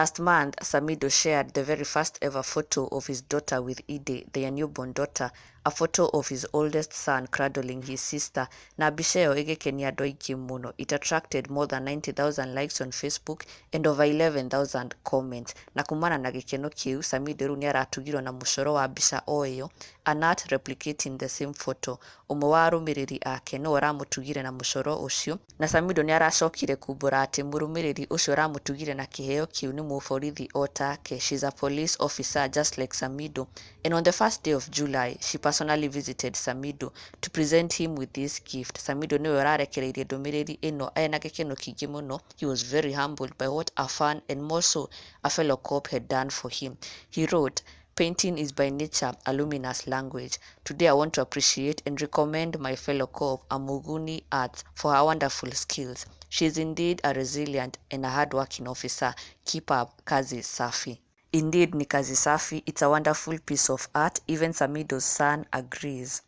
Last month, Samidoh shared the very first ever photo of his daughter with Ide, their newborn daughter, a photo of his oldest son cradling his sister, na mbica ĩyo ĩgĩkenia andũ aingĩ mũno. It attracted more than 90,000 likes on Facebook and over 11,000 comments. Na kumana na gĩkeno kĩu, Samidoh rĩu nĩaratugirwo na mũcoro wa mbica o ĩyo, an art replicating the same photo. Ũmwe wa arũmĩrĩri ake nĩwe ũramũtugire na mũcoro ũcio, na Samidoh nĩaracokire kumbũra atĩ mũrũmĩrĩri ũcio ũramũtugire na kĩheo kĩu nĩ mũborithi o take. She's a police officer just like Samidoh, and on the first day of July, she personally visited Samidoh to present him with this gift. Samidoh nĩwe ũrarekereirie ndũmĩrĩri ĩno ena gĩkeno kĩingĩ mũno. He was very humbled by what a fan and more so a fellow cop had done for him. He wrote, "Painting is by nature a luminous language. Today I want to appreciate and recommend my fellow cop, Amuguni Arts, for her wonderful skills. She is indeed a resilient and a hardworking officer. Keep up, kazi safi." Indeed ni kazi safi. It's a wonderful piece of art. Even Samidoh's son agrees.